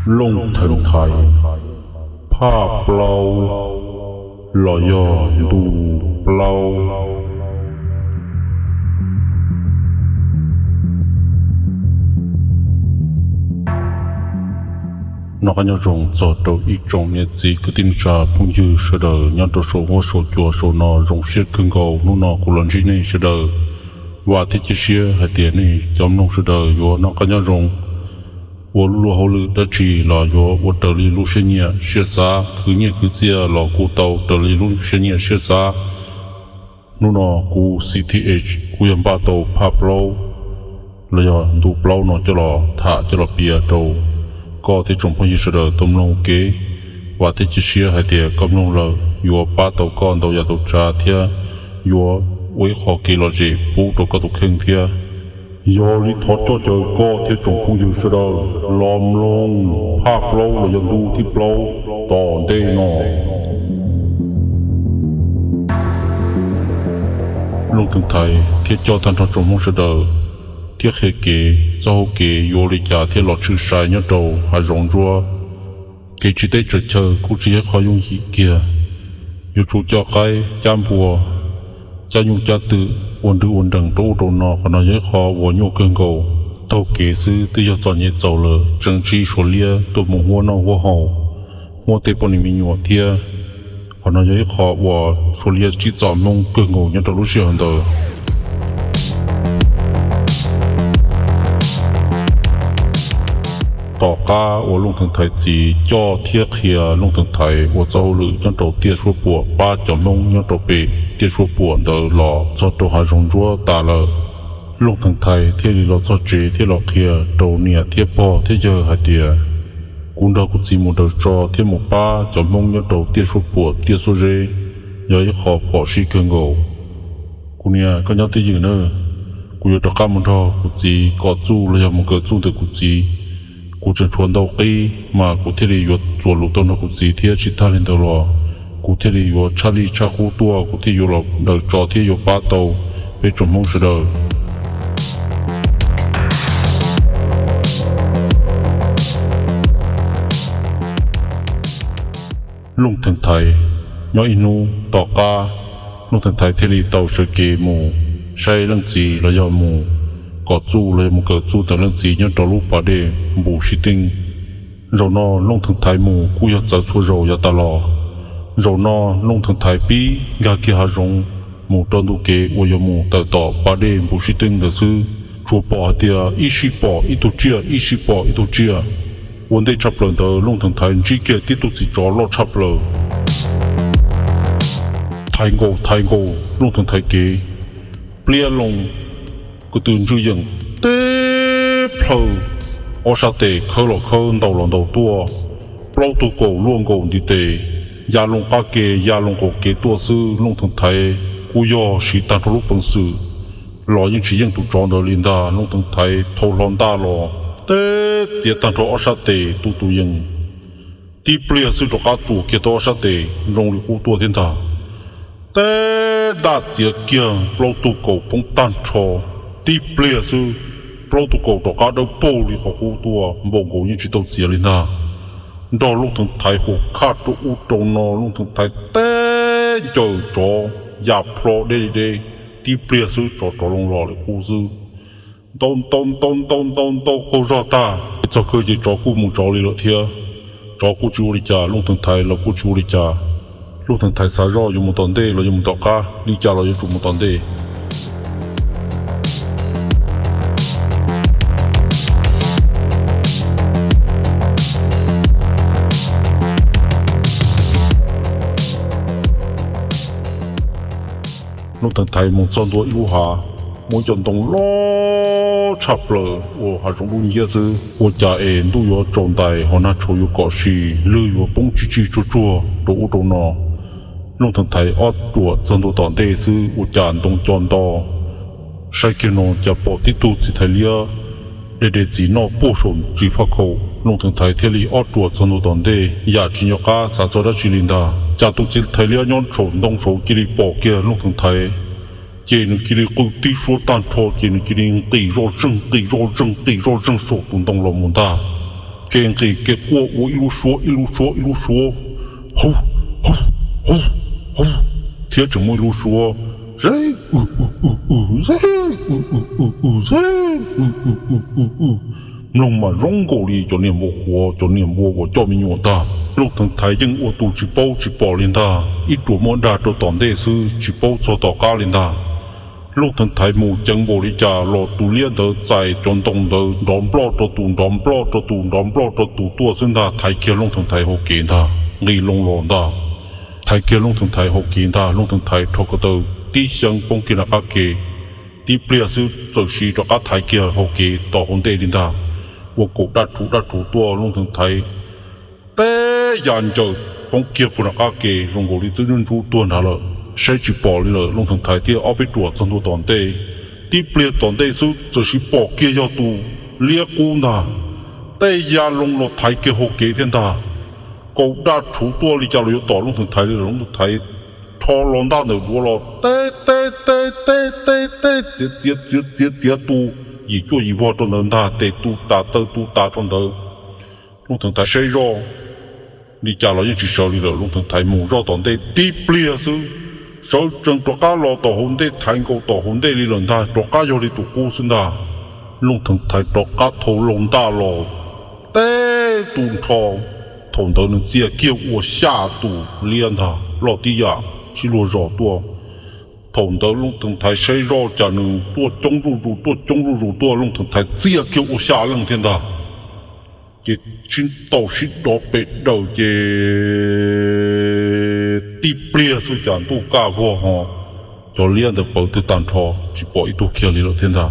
Looj Theev Thaiv, phaj plaub los yog ntu plaub. Noj qab nyob zoo txog rau ib tsoom niam txiv kwv tij neej tsa phooj ywg sawv daws nyob rau saum huab saum cua saum no, zoo siab kawg nkaus hnub no kuv los ntsib nej sawv daws. Vam thiab cia siab hais tias nej cov mloog sawv daws yuav noj qab nyob zoo, ua lub luag hauj lwm dab tsi los yuav ua raws li lub siab nyiam siab xav, khwv nyiaj khwv txiaj los kuj tau raws li lub siab nyiam siab xav. Hnub no kuv C T H kuv yog npaj tau phaj plaub los yog ntu plaub no coj los tham coj los piav rau koj thiab tsoom phooj ywg sawv daws tau mloog ua ke. Vam thiab cia siab hais tias koj mloog lawm yuav pab tau koj ntau yam ntau tsav thiab yuav ua ib qho kev lom zem pub rau koj tus kheej thiab. Yog li thov coj caw koj thiab tsoom phooj ywg sawv daws los mloog phaj plaub los yog ntu thib plaub tom ntej no. Looj Theev Thaiv thiaj coj tag nrho tsoom Hmoob sawv daws thiab qhia kev txoj hauj kev yuav ua li cas thiaj los tshwm sai nyob rau hav zoov ntsuab. Kev tsiv teb tsaws chaw kuj tsis yog qhov yooj yim kiag, yuav tsum coj qaib cab npua, cab nyuj cab twm ua nrwv ua nrees rau ub rau no, qhov no yog ib qho uas nyuaj kawg nkaus. Taug kev xwb twb yog txom nyem txaus lawm, tseem ntsib Suav liab tuaj mus huab noj huab haus, muab tej poj niam me nyuam thiab. Qhov no yog ib qho uas Suav liab tsim txom Hmoob kawg nkaus nyob rau lub sij hawm ntawd. Tom qab uas Looj Theev Thaiv txiv coj thiab qhia Looj Theev Thaiv ua txoj hauj lwm nyob rau tiaj suab puam pab cov Hmoob nyob rau pem tiaj suab puam ntawd los txog rau hav zoov ntsuab tas lawm, Looj Theev Thaiv thiaj li los txog tsev thiab los qhia rau niam thiab pog thiab yawg hais tias, kuv nrog kuv txiv mus daws tso thiab mus pab cov Hmoob nyob rau tiaj suab puam tiaj suab zeb, yog ib qho phom sij kawg nkaus. Kuv niam, koj nyob twj ywm nawb, kuv yuav rov qab mus nrog kuv txiv kom txuj los yog mus kawm txuj ntawm kuv txiv. Kuv tseem tshuav ntau qib mas kuv thiaj li yuav txuas lus tau nrog kuv txiv thiab tsis tag li ntawd los kuv thiaj li yuav tshaj lij tshaj qub tuaj, kuv thiaj yuav los daws tso thiab yuav pab tau peb tsoom Hmoob sawv daws. Looj Theev Thaiv nyob ib hnub tom qab, Looj Theev Thaiv thiaj li tau sawv kev mus saib leej txiv los yog mus kom txuj los yog mus kawm txuj ntawm leej txiv nyob rau lub pas dej Npus Sib Teej. Zaum no Looj Theev Thaiv mus kuj yog txawv txhua zaus yav tas los. Zaum no Looj Theev Thaiv pib nkag kiag hav zoov mus rau ntu kev uas yuav mus tawm tom pas dej Npus Sib Teej ntawd xwb, tsuas pom hais tias ib sij pom ib tug tsiaj, ib sij pom ib tug tsiaj. Ua ntej tshaj plaws ntawd Looj Theev Thaiv ntsib kiag tib tug txiv tsov loj tshaj plaws thaiv nkaus thaiv nkaus Looj Theev Thaiv kev, pliab loo ko tw ntswj yeem teb plhaw, ob sab tes khawb los khawb ntaus los ntaus tuaj, plaub tug kaus luaj nkaus ntiv tes, ya loo qab ke ya loo qaum kev tuaj xwb. Looj Theev Thaiv kuj yog siv tag nrho lub peev xwm los yeej tsis yeej tus tsov ntawd li ntag. Looj Theev Thaiv thau hlo ntaj los teb txiav tag nrho ob sab tes tu tus yees, tib pliag xwb rov qab txuas kiag tau ob sab tes zoo li qub tuaj thiab ntag. Teb ntaj txiav kiag plaub tug kaus poob tag nrho, tib pliag xwb plaub tug kaus rov qab dawb paug li qhov qub tuaj, npaum nkaus yeej tsis tau txiav li ntag. Nrog Looj Theev Thaiv huam khaj rau ub rau no, Looj Theev Thaiv teb ncaws tsov ya plho deb li deb, tib pliag xwb tsov rov loo los li qub xwb. Ntaus ntaus ntaus ntaus ntaus ntaus qaug zog tag, txog kawg ces tsov kuj mus tsov li lawm thiab. Tsov kuj tsis ua li cas, Looj Theev Thaiv los kuj tsis ua li cas. Looj Theev Thaiv xav zoj yuav mus tom ntej los yuav mus tom qab, li cas los yuav tsum mus tom ntej. Looj Theev Thaiv mus txog ntua ib lub hav, muaj ib co ntoo loj tshaj plaws uas hav zoov dub nciab xwb, ua cas es ntuj yuav tsaus ntais ho nag tshauv yuav kom si, lwg yuav poob tsig tsig tsuag tsuag rau ub rau no. Looj Theev Thaiv ob ruam txog ntua tom ntej xwb ua cas ntoo co nto, saib kiag no cas pom tib tug txiv thais liab de de txiv noj puag saum ntsis faj khaum. Looj Theev Thaiv thiaj li ob ruam txog ntua tom ntej, yam tsis nco qab xav txog dab tsi li ntag. Cas tus txiv thais liab nyob saum ntoo saud cia li pom kiag Looj Theev Thaiv, ces nws cia li qw tib suab tag nrho ces nws cia li nqis zoj zeeg nqis zoj zeeg nqis zoj zeeg saum tus ntoo los mus ntag. kev nqis kev quaj ua ib lub suab ib lub suab ib lub suab, hauv, hauv, hauv, hauv, thiab tseem muaj ib lub suab, zeb, w w w w, zeb, w w w w, zeb, w w w w, mloog mas zoo nkaus li cov niag npua qhuav, cov niag npua uas coj me nyuam ntag. Looj Theev Thaiv yeej ua tus tsis paub tsis pom li ntag, ib ruam muab dag rau tom ntej xwb tsis paub txog tom qab li ntag. Looj Theev Thaiv mus ceev npaum li cas los tus liab ntawd txais cov ntoo ntawd nrov nploj rau tus, nrov nploj rau tus, nrov nploj rau tus tuaj xwb ntag, thaiv kiag Looj Theev Thaiv hauv kev ntag, nqis loo los ntag. Thaiv kiag Looj Theev Thaiv hauv kev ntag, Looj Theev Thaiv rho ko taw tib xyeeb poob kiag nram qab ke. Tib pliag xwb txawm siv rov qab thaiv kiag hauv kev tom hauv ntej li ntag. Ua kaum daj rhuv daj rhuv tuaj, Looj Theev Thaiv teb ya ncaws poob kiag puag nram qab ke zoo nkaus li twb ntsub ntsub tuag nrad lawm, saib tsis pom li lawm. Looj Theev Thaiv thiaj ob peb ruam txog ntua tom ntej. Tib pliag tom ntej xwb txawm siv pom kiag yog tus liab qub ntag, tej ya loo los thaiv kiag hauv kev thiab ntag. Kaum daj rhuv tuaj li cas los yuav tom Looj Theev Thaiv li lawm. Looj Theev Thaiv rho los ntaj ntawm duav los teb teb teb teb teb teb txiav txiav txiav txiav txiav tus yim cuaj yim vog rau ntawd ntag, tes tu tas taw tu tas rau ntawd. Looj Theev Thaiv saib zoj li cas los yeej tsis sawv li lawm. Looj Theev Thaiv mus zoj tom ntej tib pliag xwb, sawv tsees rov qab los tom hauv ntej, thaiv nkaus tom hauv ntej li lawm ntag, rov qab yog li tus qub xwb ntag. Looj Theev Thaiv rov qab thau laug ntaj los teb tus nrho. Thaum ntawd nws txia kiag ua xya tus liab ntag, loj tib yam sib luag zos tuaj. Thaum ntawd Looj Theev Thaiv saib zoj cas nws tuaj coob zuj zus tuaj coob zuj zus tuaj, Looj Theev Thaiv txia kiag ua xya leej thiab ntag. Ces sib ntaus sib dov pes daws ces tib pliag xwb cas ntuj kaj vog ho, cov liab ntawd pawv twg tag nrho, tsis pom ib tug kiag li lawm thiab ntag.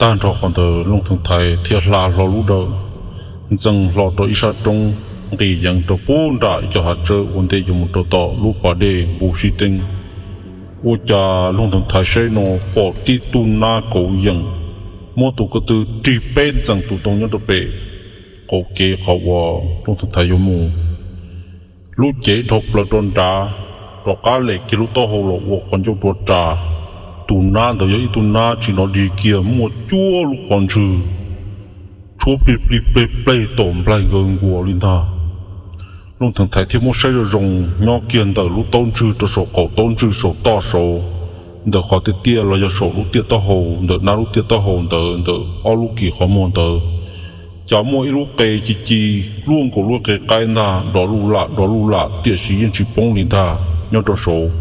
Tag nrho qhov ntawd Looj Theev Thaiv thiaj hla hlo lub dawm, ntxees hlo rau ib sab roob, nqis yees rau puag nram ib co hav tsawb ua ntej yuav mus rau tom lub pas dej npu sib teeb. Ua cas Looj Theev Thaiv saib no pom tib tug nab kauv yeem, muab tus ko tw rig peb ntxees tus ntoo nyob rau pem qaum kev qhov uas Looj Theev Thaiv yuav mus. Lub cev dhau plaws rau nrad, rov qab lem kiag lub taub hau los ua qhov ncauj rua ras. Tus nab ntawd yog ib tug nab tsis hnov dig kiag, muaj cuaj lub qhov ntswg tshuab plig plig pleg pleg tom nplaig nkaws nkuas li ntag. Looj Theev Thaiv thiaj muab saib zoo zoo nyob kiag ntawm lub taub ntswg rau saum qaum taub ntswg saum toj saud, ntawm qhov tiaj tiaj los yog saum lub tiaj taub hau, ntawm nab lub tiaj taub hau ntawd ntawm ob lub kis qhov muag ntawd, cas muaj ib lub qe ci ci luaj nkaus lub qe qaib ntag, dov luj lam dov luj lam tiam sis yeej tsis poob li ntag nyob rau saud.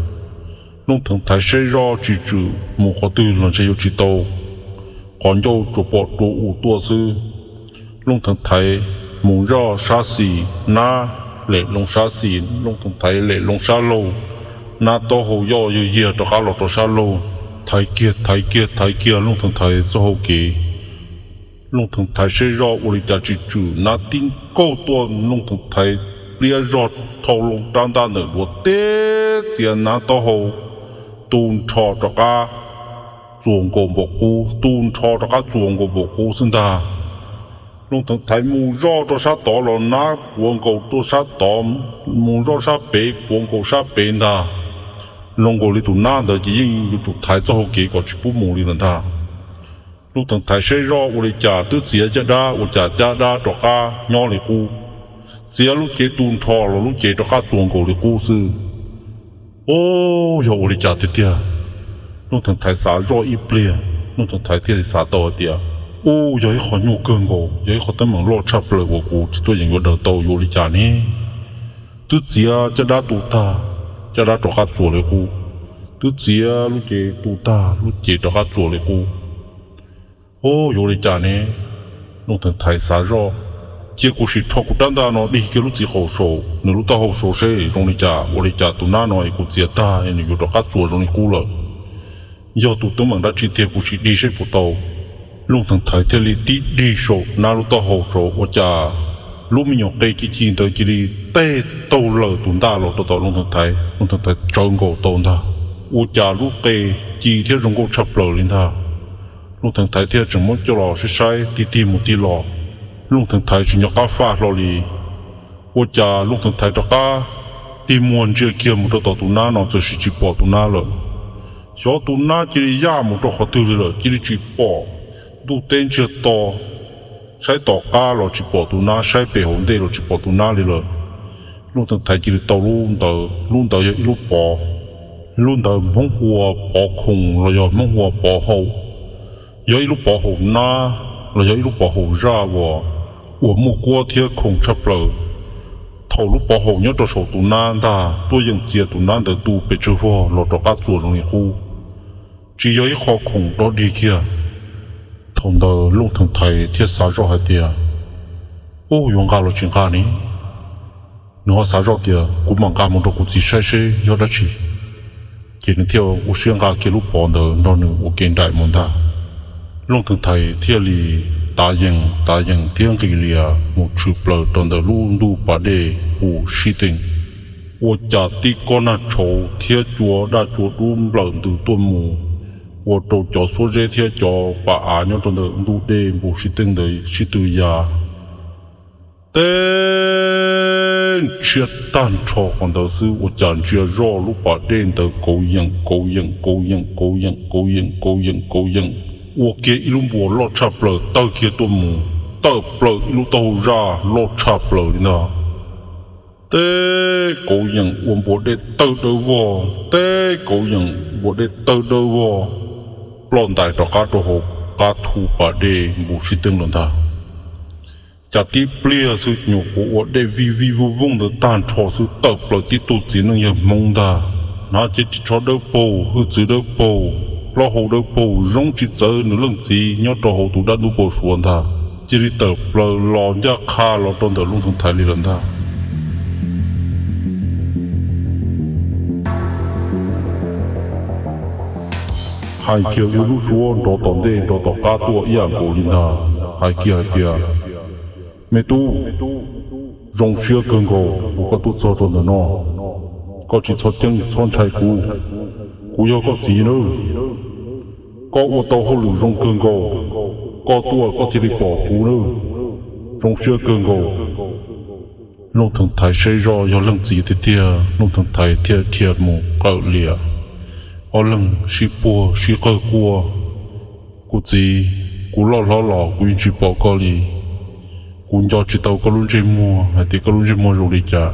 Looj Theev Thaiv saib zoj tsis tswm mus qhov twg los ntshe yuav tsis tau, qhov ncauj tsuas pom rua u tuaj xwb. Looj Theev Thaiv mus zoj sab xis, nab lem loo sab xis, Looj Theev Thaiv lem loo sab laug, nab taub hau yoj yag yiag rov qab los rau sab laug, thaiv kiag thaiv kiag thaiv kiag Looj Theev Thaiv txoj hau kev. Looj Theev Thaiv saib zoj ua li cas tsis tswm, nab tib nkaug tuaj, Looj Theev Thaiv pliab zog thau loo rab ntaj ntawm duav teb txiav nab taub hau tu nrho rov qab txuas nkaus npaum qub, tu nrho rov qab txuas nkaus npaum qub xwb ntag. Looj Theev Thaiv mus zoj rau sab tod los nab puav nkaus rau sab tod, mus zoj sab pem puav nkaus sab pem ntag. Zoo nkaus li tus nab ntawd ces yeej yuav tsum thaiv txoj hau kev kom tsis pub mus li lawm ntag. Looj Theev Thaiv saib zoj ua li cas twb txiav caj dab ua cas caj dab rov qab nyob li qub, txiav lub cev tu nrho los lub cev rov qab txuas nkaus li qub xwb. Ub, yog ua li cas tiag tiag? Looj Theev Thaiv xav zoj ib pliag, Looj Theev Thaiv thiaj li xav tau hais tias, ub, yog ib qho nyuaj kawg nkaus, yog ib qho teeb meem loj tshaj plaws uas kuv tsis tuaj yeem yuav daws tau, yuav ua li cas ne? Twb txiav caj dab tu tag, caj dab rov qab txuas li qub, twb txiav lub cev tu tag, lub cev rov qab txuas li qub. Ub, yuav ua li cas ne? Looj Theev Thaiv xav zoj, cia kuv sim rho kuv rab ntaj no dig kiag lub txiv qaum saum nws lub taub hau saud seb zoo li cas, ua li cas tus nab no es kuv txiav tag nws yuav rov qab txuas zoo li qub lawm. Yog tus teeb meem dab tsi tiag kuv sim dig seb puas tau. Looj Theev Thaiv thiaj li tib dig saum nab lub taub hau saud ua cas lub me nyuam qe ci ci ntawd cia li teg taug lawm tus ntaj los rau tom Looj Theev Thaiv, Looj Theev Thaiv tsawv nkaus tau ntag. Ua cas lub qe ci thiab zoo nkauj tshaj plaws li ntag. Looj Theev Thaiv thiaj tseem muab coj los saib saib tig tig mus tig los, Looj Theev Thaiv tsis nco qab faj hlo li. Ua cas Looj Theev Thaiv rov qab tig muag ntsia kiag mus rau tom tus nab no txawm sis tsis pom tus nab lawm. Xyov tus nab cia li yaj mus rau qhov twg li lawm cia li tsis pom. Ntuj teb ntsiag to, saib tom qab los tsis pom tus nab, saib pem hauv ntej los tsis pom tus nab li lawm. Looj Theev Thaiv cia li tau lub ntawv, lub ntawv yog ib lub pov. Lub ntawv Hmoob hu ua pov khoom los yog Hmoob hu ua pov haum. Yog ib lub pov haum nab los yog ib lub pov haum zaj uas, uas muaj kuab thiab khoom tshaj plaws. Thaum lub pov haum nyob rau saum tus nab ntag tuaj yeem txiav tus nab ntawd tu pes tsawg vog los rov qab txuas zoo li qub, tsis yog ib qho khoom dog dig kiag. Thaum ntawd Looj Theev Thaiv thiaj xav zoj hais tias, Ub, yuav nqa los tsis nqa ne? Nws ho xav zoj tias, Kuv mam nqa mus rau kuv txiv saib seb yog dab tsi. Ces nws thiaj ua siab nqa kiag lub pov ntawd nrog nws ua ke nraim mus ntag. Looj Theev Thaiv thiaj li tav yees tav yees thiab nqis lias mus tshwm plaws rau ntawm lub ntuj pas dej npus sib teem, ua cas tib kob nag tshauv thiab cua daj cua dub nplawm ntws tuaj mus, ua rau cov xuab zeb thiab cov pas av nyob rau ntawm ntuj dej npus sib teem ntawd sib tw ya. Teb ntshiab tag nrho qhov ntawd xwb ua cas ntsia zoj lub pas dej ntawd kauv yeem kauv yeem kauv yeem kauv yeem kauv yeem kauv yeem kauv yeem, ua kiag ib lub npuas loj tshaj plaws tawg kiag tuaj mus, tawm plaws ib lub taub hau zaj loj tshaj plaws li ntag. Teb kauv yeem ua npuas dej tawg dawb vog, teb kauv yeem npuas dej tawg dawb vog, ploj ntais rov qab rau hauv qab thu pas dej npus sib teem lawm ntag. Cas tib pliag xwb nyuam qhuav ua dej vij vij vooj vooj ntawd tag nrho xwb tawm plaws tib tug txiv neej yawg Hmoob ntag, hnav cev ris tsho dawb paug, hwj txwv dawb paug, plaub hau dawb paug, zoo tsis txawv nws leej txiv nyob rau hauv tus dab ntub pau suav ntag, cia li tawm plaws los ncaj qha los rau ntawm Looj Theev Thaiv li lawm ntag. Hais kiag ua lub suab nrov tom ntej nrov tom qab tuaj ib yam nkaus li ntag, hais kiag hais tias, Me tub, zoo siab kawg nkaus uas koj tuaj txog rau ntawm no. Koj tsis txhob ceeb txhob ntshai kuv, kuv yog koj txiv nawb. Koj ua tau hauj lwm zoo kawg nkaus, koj tuaj koj thiaj li pom kuv nawb. Zoo siab kawg nkaus. Looj Theev Thaiv saib zoj yog leej txiv tiag tiag, Looj Theev Thaiv thiaj dhia mus qawm liam. Ob leeg sib puag sib qawg quaj. Kuv txiv, kuv loj hlob los kuv yeej tsis pom koj li. Kuv nco tsis tau koj lub ntsej muag hais tias koj lub ntsej muag zoo li cas.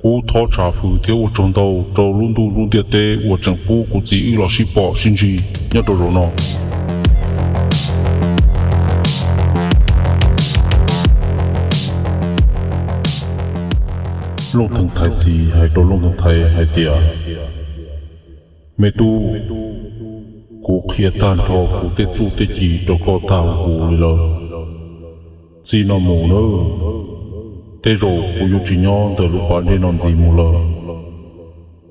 Kuv thov tsham fwm thiab ua tsaug ntau rau lub ntuj lub ntiaj teb uas tseem pub kuv txiv wb los sib pom sib ntsib nyob rau zaum no. Looj Theev Thaiv txiv hais rau Looj Theev Thaiv hais tias, Me tub, kuv qhia tag nrho kuv tej txuj tej ci rau koj tag huv huv li lawm. Txij no mus nawb, tej zaum kuv yuav tsis nyob ntawm lub pas dej no ntxiv mus lawm.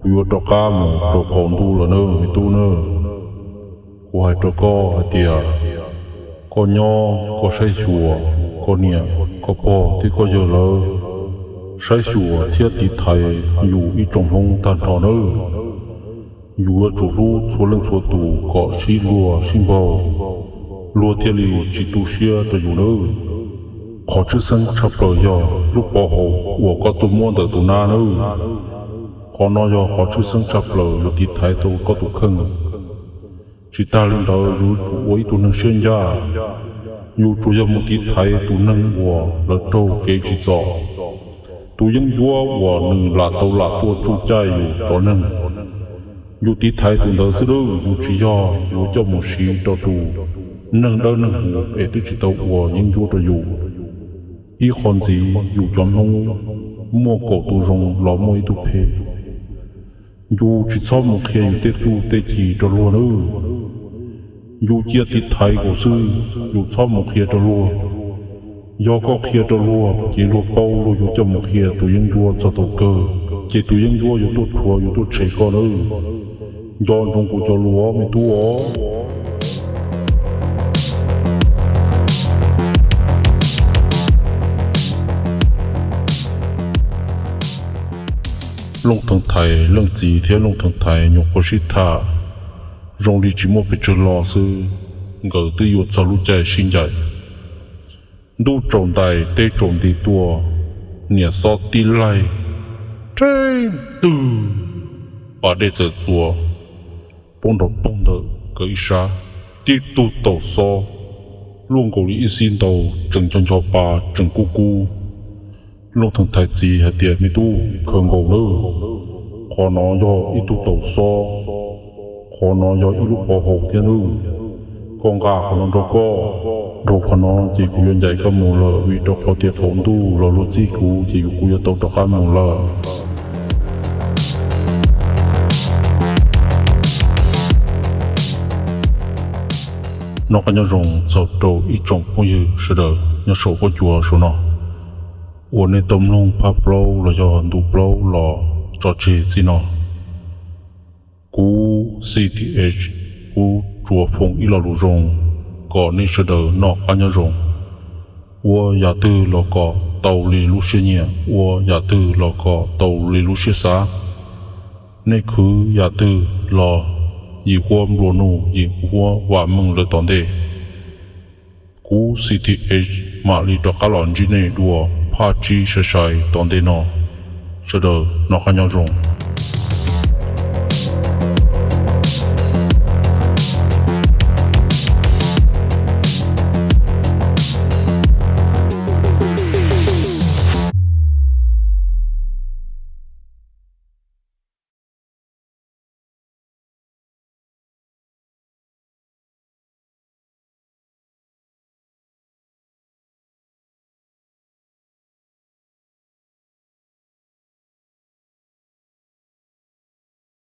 Kuv yuav rov qab mus rau qaum ntuj lawm nawb me tub nawb. Kuv hais rau koj hais tias, koj nyob koj saib xyuas koj niam koj pog thiab koj yawg lawv, saib xyuas thiab tiv thaiv yus ib tsoom Hmoob tag nrho nawb. Yus yuav tsum hlub txhua leej txhua tus kom sib luag sib npaug, luag thiaj li tsis tu siab rau yus nawb. Qhov tshwj xeeb tshaj plaws yog lub pov haum uas koj tuaj muab ntawm tus nab nawb. Qhov no yog qhov tshwj xeeb tshaj plaws yuav tiv thaiv tau koj tus kheej. Tsis tag li ntawd yus yuav tsum ua ib tug neeg siab ncaj. Yus tsuas yog mus tiv thaiv tus neeg uas lawv raug kev tsim txom, tus yeeb ncuab uas nws lam tau lam tuaj tsuj caij yus cov neeg. Yus tiv thaiv tus ntawd xwb lawm, yus tsis yog yuav coj mus siv rau tus neeg dawb neeg huv es twb tsis tau ua yeeb ncuab rau yus. Ib qho ntxiv, yus cov Hmoob muaj kaum tus zoo los muaj ib tug phem. Yus tsis txhob mus qhia yus tej txuj tej ci rau luag nawb. Yus cia tiv thaiv nkaus xwb, yus txhob mus qhia rau luag. Yog koj qhia rau luag ces luag paub luag yuav coj mus qhia tus yeeb ncuab txog thaum kawg, ces tus yeeb ncuab yuav tuaj rhuav yuav tuaj tshem koj nawb. Nco ntsoov kuv cov lus me tub os. Looj Theev Thaiv leej txiv thiab Looj Theev Thaiv nyuam qhuav sib tham zoo li tsis muaj pes tsawg lo xwb, nkawd twb yuav txog lub caij sib ncaim. Ntuj tsaus ntais teb tsaus nti tuaj, niam xob tib laig Pheej twg pas dej txawm txuas poob nrov poog ntawm nkawd ib sab, tib tug taum xob luaj nkaus li ib xib ntaus tseem ncho ncho pa tseem kub kub. Looj Theev Thaiv txiv hais tias, Me tub, khaws nkaus nawb, qhov no yog ib tug taum xob, qhov no yog ib lub pov haum thiab nawb. Koj nqa qhov no rau koj, dhau qhov no ces kuv yuav ncaim koj mus lawm, vim rau qhov tias thaum ntuj los luag txib kuv ces kuv yuav tau rov qab mus lawm. Noj qab nyob zoo txog rau ib tsoom phooj ywg sawv daws nyob saum huab cua saum no uas nej tau mloog phaj plaub los yog ntu plaub los tso tseg txij no. Kuv C T H, kuv tsuas foom ib lo lus zoo kom nej sawv daws noj qab nyob zoo. Ua yam twg los kom tau li lub siab nyiam, ua yam twg los kom tau li lub siab xav. Nej khwv yam twg los yim huab nplua nuj yim huab vam meej lawm tom ntej. Kuv C T H mam li rov qab los ntsib nej dua phaj tsib sai sai tom ntej no. Sawv daws noj qab nyob zoo.